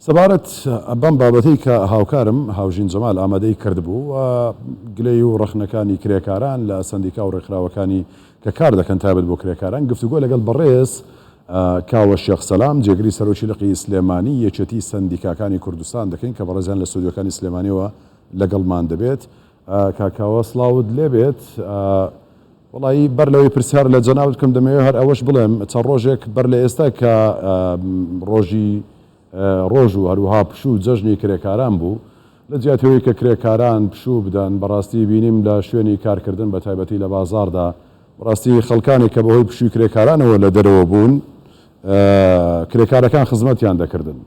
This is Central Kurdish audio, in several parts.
سەبارەت بەم بابەتەی کە هاوکارم هاوژین جەمال ئامادەی کردبوو و گلەیی و ڕەخنەکانی کرێکاران لە سەندیکا و ڕێکخراوەکانی کە کار دەکەن تایبەت بۆ کرێکاران گفتوگۆ لەگەڵ بەڕێز کاوە شێخ سەلام جێگری سەرۆکی لقی سلێمانی یەکێتی سەندیکاکانی کوردستان دەکەین کە بەڕێزیان لە ستۆدیۆکانی سلێمانیەوە لەگەڵمان دەبێت. کاک کاوە سڵاوت لێبێت. وەڵایی بەر لەوەی پرسیار لە جەنابت بکەم دەمەوێت هەر ئەوەش بڵێم چەند ڕۆژێک بەر لە ئێستا کە ڕۆژی ڕۆژ و هەروەها پشوو جەژنی کرێکاران بوو لە جیاتی ئەوەی کە کرێکاران پشوو بدەن بەڕاستی بینیم لە شوێنی کارکردن بە تایبەتی لە بازاڕدا بەڕاستی خەڵکانێک کە بەهۆی پشووی کرێکارانەوە لە دەرەوە بوون کرێکارەکان خزمەتیان دەکردن.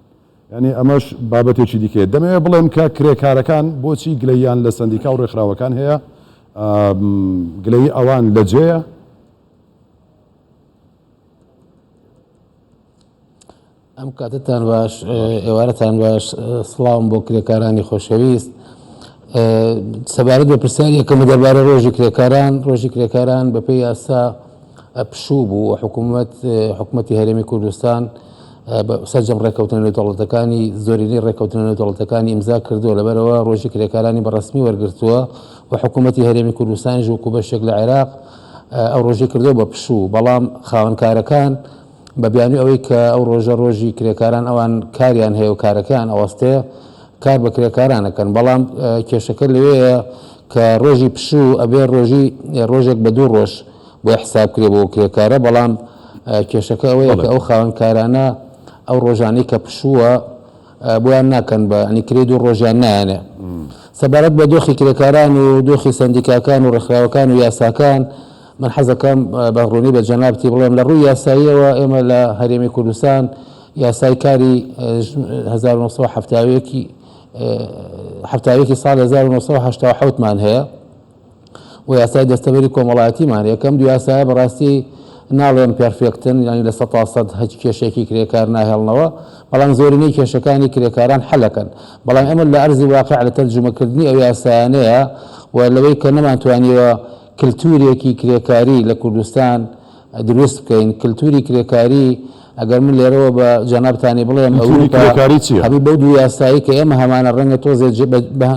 یانی ئەمەش بابەتێکی دیکەیە. دەمەوێت بڵێم کە کرێکارەکان بۆچی گلەییان لە سەندیکا و ڕێکخراوەکان هەیە، گلەیی ئەوان لە جێیە؟ ئەم کاتەتان باش، ئێوارەتان باش، سڵاوم بۆ کرێکارانی خۆشەویست. سەبارەت بە پرسیاری یەکەم دەربارەی ڕۆژی کرێکاران، ڕۆژی کرێکاران بەپێی یاسا پشوو بوو و حکوومەت حکوومەتی هەرێمی کوردستان سەرجەم ڕێککەوتنە نێودەوڵەتەکانی زۆرینەی ڕێککەوتنە نێودەوڵەتەکانی ئیمزا کردووە لەبەرەوە ڕۆژی کرێکارانی بە ڕەسمی وەرگرتووە و حکوومەتی هەرێمی کوردستانیش وەکو بەشێک لە عێراق ئەو ڕۆژی کردووە بە پشوو بەڵام خاوەنکارەکان بە بیانوی ئەوەی کە ئەو ڕۆژە ڕۆژی کرێکاران ئەوان کاریان هەیە و کارەکەیان ئەوەستێ کار بە کرێکاران ئەکەن بەڵام کێشەکە لەوێیە کە ڕۆژی پشوو ئەبێ ڕۆژی ڕۆژێک بە دوو ڕۆژ بۆی حساب کرێ بۆ کرێکارە بەڵام کێشەکە ئەوەیە کە ئەو خاوەن کارانە ئەو ڕۆژانەی کە پشووە بۆیان ناکەن بە ئەنی کرێ دوو ڕۆژیان نایەنێ سەبارەت بە دۆخی کرێکاران و دۆخی سەندیکاکان و ڕێکخراوەکان و یاساکان من حەزەکەم بە ڕوونی بە جەنابتی بڵێم لە ڕووی یاساییەوە ئێمە لە هەرێمی کوردستان یاسای کاری 1970 71 ساڵ 1970 مان هەیە و یاسای دەستەبەری کۆمەڵایەتیمان هەیە کە ئەم دوو یاسایە بەڕاستی ناڵێم perfect ن یانی 100% هیچ کێشەیەکی کرێکار ناهێڵنەوە بەڵام زۆرینەی کێشەکانی کرێکاران حەلەکەن بەڵام ئێمە لە ئەرزی واقع لە تەرجومەکردنی ئەو یاسایانەیە و لەوەی کە نەمانتوانیوە کلتورێکی کرێکاری لە کوردستان دروست بکەین کلتوری کرێکاری ئەگەر من لێرەوە بە جەنابتانی بڵێم کلتوری ئەوروپا کرێکاری چییە؟ هەبی بەو دوو یاسایی کە ئێمە هەمانە ڕەنگە تۆزێ بە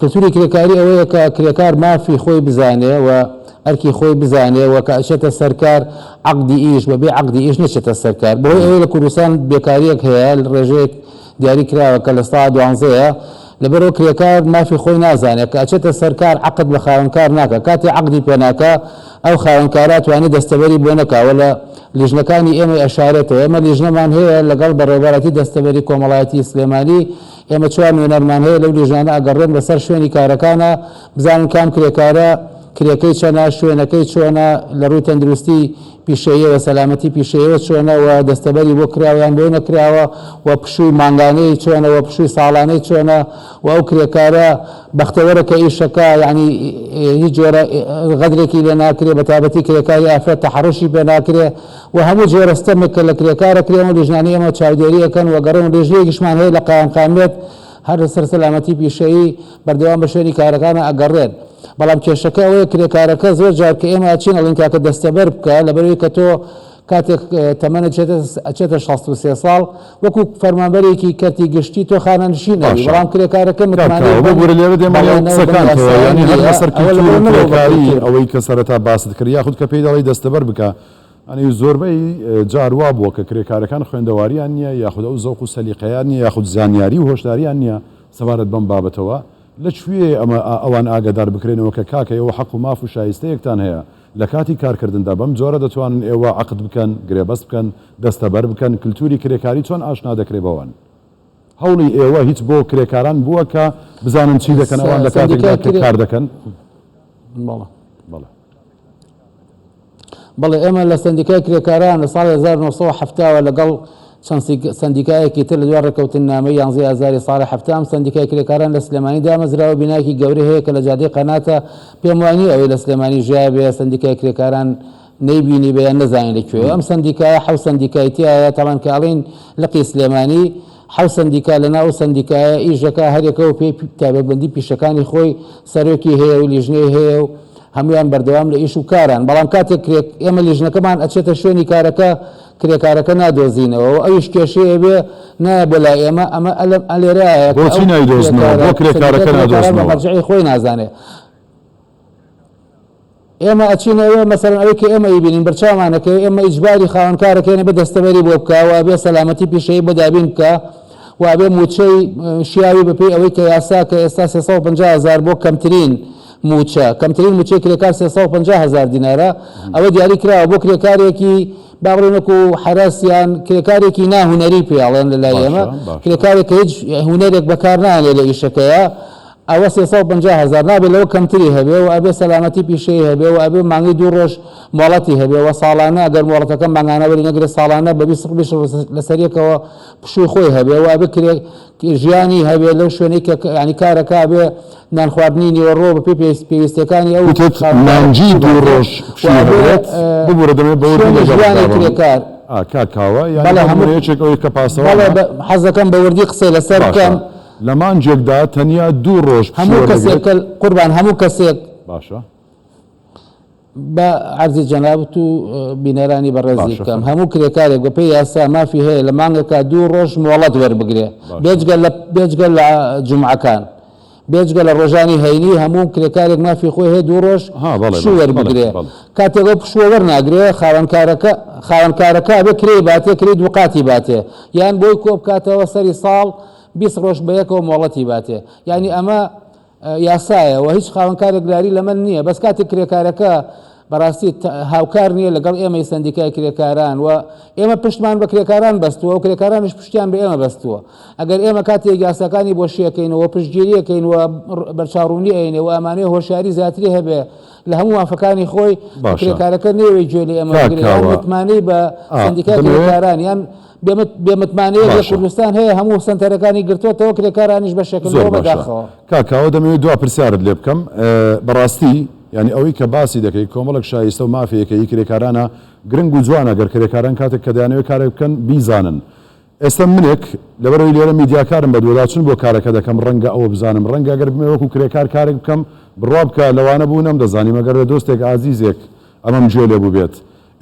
کلتوری کرێکاری ئەوەیە کە کرێکار مافی خۆی بزانێ و ئەرکی خۆی بزانێ و کە ئەچێتە سەر کار عەقدی ئیش بە بێ عەقدی ئیش نەچێتە سەر کار. بەهۆی ئەوەی لە کوردستان بێکارییەک هەیە ڕێژەیەک دیاری کراوە کە لە سەدا دوانزەیە لەبەرئەوە کرێکار مافی خۆی نازانێ کە ئەچێتە سەر کار عەقد بە خاوەنکار ناکا کاتێ عەقدی پێ ناکا ئەو خاوەنکارە ئەتوانێ دەستەبەری بۆ نەکا و لە لیژنەکانی ئێمەی ئەشارێتەوە ئێمە لیژنەمان هەیە لەگەڵ بەڕێوەبەرایەتی دەستەبەری کۆمەڵایەتی سلێمانی ئێمە چوار نوێنەرمان هەیە لەو لیژنانە ئەگەڕێن بەسەر شوێنی کارەکانا بزانن کام کرێکارە کرێکەی چەنە، شوێنەکەی چۆنە، لە ڕووی تەندروستی پیشەییەوە سەلامەتی پیشەیەوە چۆنە و دەستەبەری بۆ کراوە یان بۆی نەکراوە و پشووی مانگانەی چۆنە و پشووی ساڵانەی چۆنە و ئەو کرێکارە بەختەوەرە کە ئیشەکا یانی هیچ جۆرە غەدرێکی لێ ناکرێ بەتایبەتی کرێکاری ئافرەت تەحەڕوشی پێ ناکرێ و هەموو جۆرە ستەمێک کە لە کرێکار ئەکرێ ئەم لیژنانەی ئێمە چاودێری ئەکەن و گەڕێن و لیژنەیەکیشمان هەیە لە قایمقامیەت هەر لەسەر سەلامەتی پیشەیی بەردەوام بە شوێنی کارەکانە ئەگەڕێن بەڵام کێشەکە ئەوەیە کرێکارەکە زۆر جار کە ئێمە ئەچین ئەڵێین کاکە دەستەبەر بکە لەبەرئەوەی کە تۆ کاتێک تەمەنت ئەچێتە 63 ساڵ وەکو فەرمانبەرێکی کەرتی گشتی تۆ خانەنشین ئەبی باشە بەڵام کرێکارەکە کاک متمانەی کاوە بەم ببورە لێرە دێمە نێو بەڵێنە و بەم قسەکانتەوە یاسایە یانی هەر نییە لەسەر ئەوە کلتوری لەبەرئەوە نەبووە بە کرێکاری کلتور. ئەوەی کە سەرەتا باست کرد یاخود کە پێی دەڵێی دەستەبەر بکە یانی زۆربەی جار وا بووە کە کرێکارەکان خوێندەواریان نییە یاخود ئەو زەوق و سەلیقەیان نییە یاخود زانیاری و هۆشداریان نییە سەبارەت بەم بابەتەوە لە کوێ ئەمە ئەوان ئاگادار بکرێنەوە کە کاکە ئێوە حەق و ماف و شایستەیەکتان هەیە لە کاتی کارکردندا بەم جۆرە دەتوانن ئێوە عەقد بکەن گرێبەست بکەن دەستەبەر بکەن کلتوری کرێکاری چۆن ئاشنا دەکرێ بەوان هەوڵی ئێوە هیچ بۆ کرێکاران بووە کە بزانن چی دەکەن ئەوان لە کاتێکدا سەندیکای کە کرێ کار دەکەن؟ بەڵێ. بەڵێ. بەڵێ ئێمە لە سەندیکای کرێکاران لە ساڵی 1970 وە لەگەڵ چەند سەندیکایەکی تر لە دوای ڕێککەوتننامەی یانزەی ئازاری ساڵی 70 ئەم سەندیکای کرێکاران لە سلێمانی دامەزراوە بینایەکی گەورەی هەیە کە لە جادەی قەناتە پێم وای نییە ئەوەی لە سلێمانی ژیابێ سەندیکای کرێکاران نەیبینیبێ یان نەزانێ لە کوێیە ئەم سەندیکایە حەوت سەندیکای تیایە تەبعەن کە ئەڵێین لقی سلێمانی حەوت سەندیکا لەناو ئەو سەندیکایە ئیش دەکا هەریەکە و پێی تایبەتمەندی پیشەکانی خۆی سەرۆکی هەیە و لیژنەی هەیە و هەموویان بەردەوام لە ئیش و کاران بەڵام کاتێک کرێک ئێمە لیژنەکەمان ئەچێتە شوێنی کارەکە. کرێکارەکە نادۆزینەوە و ئەویش کێشەی ئەبێ نایە بۆ لای ئێمە ئەمە ئەلەم ئەلێرایە کە بۆچی ئەو نایدۆزنەوە؟ کرێکارە بۆ سەندیکای کرێکارەکە کرێکاران بە نادۆزنەوە؟ مەرجەعی خۆی نازانێ. ئێمە ئەچینە ئەوێ مەسەلەن ئەوەی کە ئێمە ئەیبینین بەرچاومان ئەکەوێ ئێمە ئیجباری خاوەنکار ئەکەین ئەبێ دەستەبەری بۆ بکا و ئەبێ سەلامەتی پیشەیی بۆ دابین بکا و ئەبێ مووچەی شیاوی بەپێی ئەوەی کە یاسا کە ئێستا 350 هەزار بۆ کەمترین مووچە کەمترین مووچەی کرێکار 350 هەزار دینارە ئەوە دیاری کراوە بۆ کرێکارێکی با بڵێین وەکو حەرەس یان کرێکارێکی نا هونەری پێ ئەڵێن لە لای ئێمە کرێکارێک کە هیچ هونەرێک بەکار نانێ لە ئیشەکەیە ئەوە 350 هەزار نابێ لەوە کەمتری هەبێ و ئەبێ سەلامەتی پیشەیی هەبێ و ئەبێ مانگی دوو ڕۆژ مۆڵەتی هەبێ و ساڵانە ئەگەر مۆڵەتەکە مانگانە وەری نەگرێ ساڵانە بە 20 بیست ڕۆژ لەسەریەکەوە پشووی خۆی هەبێ و ئەبێ کرێ ژیانی هەبێ لەو شوێنەی کە یانی کارەکە ئەبێ نان خواردنی نیوەڕۆ بە پێی پێویستیەکانی ئەو وتت خاوەنکارە مانگی پشوو دوو باتێ ڕۆژ و پشووی ئەبێ هەبێت ببورە دەمەوێت بەوە شوێنی لەگەڵت ژیانی دابم کرێکار ئا کاک کاوە یانی بەڵێ بۆ هەموو نمونە یەکێک ئەوەی کە بەڵێ پاسەوانە بە حەز دەکەم بە وردی قسەی لەسەر باشە بکەم. لە مانگێکدا تەنیا دوو ڕۆژ پشوو هەموو کەسێک وەردەگرێت کە قوربان هەموو کەسێک باشە. با عەرزی جەنابت و بینەرانی بەڕێزی باشە بکەم فەرموو. هەموو کرێکارێک بەپێی یاسا مافی هەیە لە مانگێکا دوو ڕۆژ مۆڵەت وەربگرێ باشە. بێجگە لە بێجگە لە جومعەکان بێجگە لە ڕۆژانی هەینی هەموو کرێکارێک مافی خۆی هەیە دوو ڕۆژ ها بەڵێ پشوو بەڵێ بەڵێ وەربگرێ بەڵێ. کاتێک ئەو پشووە وەرناگرێ خاوەنکارەکە خاوەنکارەکە ئەبێ کرێی باتێ کرێی دووقاتی باتێ یان بۆی کۆبکاتەوە سەری ساڵ 20 ڕۆژ بەیەکەوە مۆڵەتی باتێ یانی ئەمە یاسایە و هیچ خاوەنکارێک لاری لەمە نییە بەس کاتێک کرێکارەکە بەڕاستی هاوکار نییە لەگەڵ ئێمەی سەندیکای کرێکاران و ئێمە پشتمان بە کرێکاران بەستووە و کرێکارانیش پشتیان بە ئێمە بەستووە ئەگەر ئێمە کاتێک یاساکانی بۆ شیەکەین و پشتگیریەکەین و بەرچاوڕوونی ئەینێ و ئەمانەیە هۆشیاری زیاتری هەبێ لە هەموو مافەکانی خۆی باشە کرێکارەکە نەیەوێ گوێ لە ئێمە کاک بگرێ یان کاوە متمانەی بە ئا سەندیکای دەمەوێ کرێکاران یان بێ متمانەیەک لە باشە. کوردستان هەیە هەموو سەنتەرەکانی گرتۆتەوە کرێکارانیش بەشێکن زۆر لەوە باشە بەداخەوە. کاک کاوە دەمەوێت دوا پرسیارت لێ بکەم بەڕاستی یانی ئەوەی کە باسی دەکەی کۆمەڵێک شایستە و مافێکە ی کرێکارانە گرنگ و جوانە گەر کرێکاران کاتێک کە دەیانەوێت کارێک بکەن بیزانن ئێستا منێک لەبەرئەوەی لێرە میدیاکارم بەدواداچون بۆ کارەکە دەکەم ڕەنگە ئەوە بزانم ڕەنگە گەر بمەوێ وەکو کرێکار کارێک بکەم بڕوا بکە لەوانە بوو نەمدەزانی مەگەر لە دۆستێک ئازیزێک ئەمەم گوێ لێ بووبێت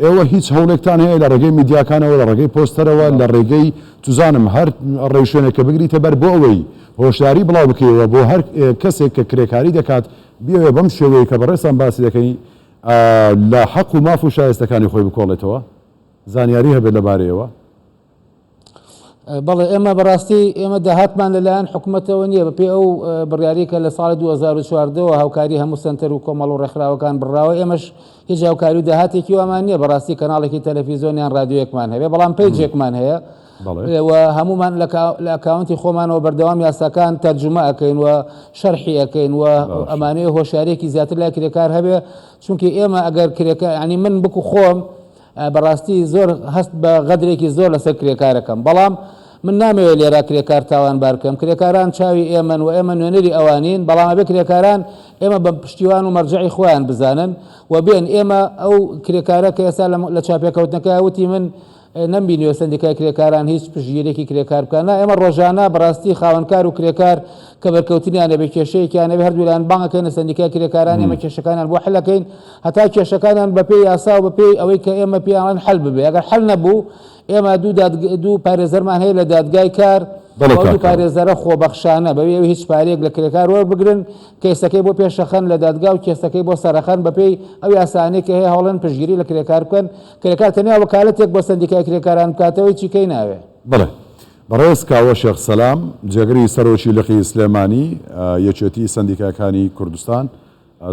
ئێوە هیچ هەوڵێکتان هەیە لە ڕێگەی میدیاکانەوە، لە ڕێگەی پۆستەرەوە، لە ڕێگەی چوزانم هەر ڕێوشوێنێک کە بگریتە بەر بۆ ئەوەی هۆشداری بڵاو بکەیەوە بۆ هەر کەسێک کە کرێکاری دەکات بیەوێ بەم شێوەیەی کە بەڕێزتان باسی دەکەی لە حەق و ماف و شایستەکانی خۆی بکۆڵێتەوە؟ زانیاری هەبێت لەبارەیەوە؟ بەڵێ ئێمە بەڕاستی ئێمە داهاتمان لەلایەن حکومەتەوە نییە بەپێی ئەو بڕیاری کە لە ساڵی 2014ەوە هاوکاری هەموو سەنتەر و کۆمەڵ و ڕێکخراوەکان بڕاوە ئێمەش هیچ هاوکاری و داهاتێکی وامان نییە بەڕاستی کەناڵێکی تەلەفیزۆن یان رادیۆیەکمان هەبێ بەڵام پەیجێکمان هەیە و هەمومان لە ئەکاونتی خۆمانەوە بەردەوام یاساکان تەرجومە ئەەکەین و شەرحی ئەەکەین و ئەمانەیە هۆشیارێکی زیاتر لای کرێکار هەبێ چونکی ئێمە ئەگەر کرێکە ینی من بکو خۆم بەڕاستی زۆر هەست بە غەدرێکی زۆر لەسەر کرێکارەکەم بەڵام من نامەوێت لێرە کرێکار تاوانبار بکەم کرێکاران چاوی ئێمەن و ئێمە نوێنەری ئەوانین بەڵام ئەبێ کرێکاران ئێمە بە پشتیوان و مەرجەعی خۆیان بزانن و بێن ئێمە ئەو کرێکارە کە ئێستا لە چاپێکەوتنەکە وتی من نەمبینیوە سەندیکای کرێکاران هیچ پشتگیرێکی کرێکار بکە نا ئێمە ڕۆژانە بەڕاستی خاوەنکار و کرێکار کە بەرکەوتنیان هەبێ کێشەیەکیان هەبێ هەردوولایان بانگەکەینە سەندیکای کرێکاران ئێمە کێشەکانیان بۆ حلەکەین هەتا کێشەکانیان بەپێی یاسا و بەپێی ئەوەی کە ئێمە پێیان ئەڵێن حەل ببێ ئەگەر حەل نەبوو ئێمە دوو دادگ دوو پارێزەرمان هەیە لە دادگای کار بەڵێ ئەو دوو کاک کاوە. پارێزەرە خۆبەخشانە بەبێ ئەوەی هیچ پارەیەک لە کرێکار وەربگرن کەیسەکەی بۆ پێشەخەن لە دادگا و کێسەکەی بۆ سەرەخەن بەپێی ئەو یاسانەی کە هەیە هەوڵێن پشتگیری لە کرێکار بکەن کرێکار تەنیا وەکالەتێک بۆ سەندیکای کرێکاران بکاتەوە هیچی کەی ناوێ. بەڵێ بەڕێز کاوە شێخ سەلام جێگری سەرۆکی لقی سلێمانی یەکێتی سەندیکاکانی کوردستان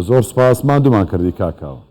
زۆر سوپاس ماندوومان کردی کاک کاوە.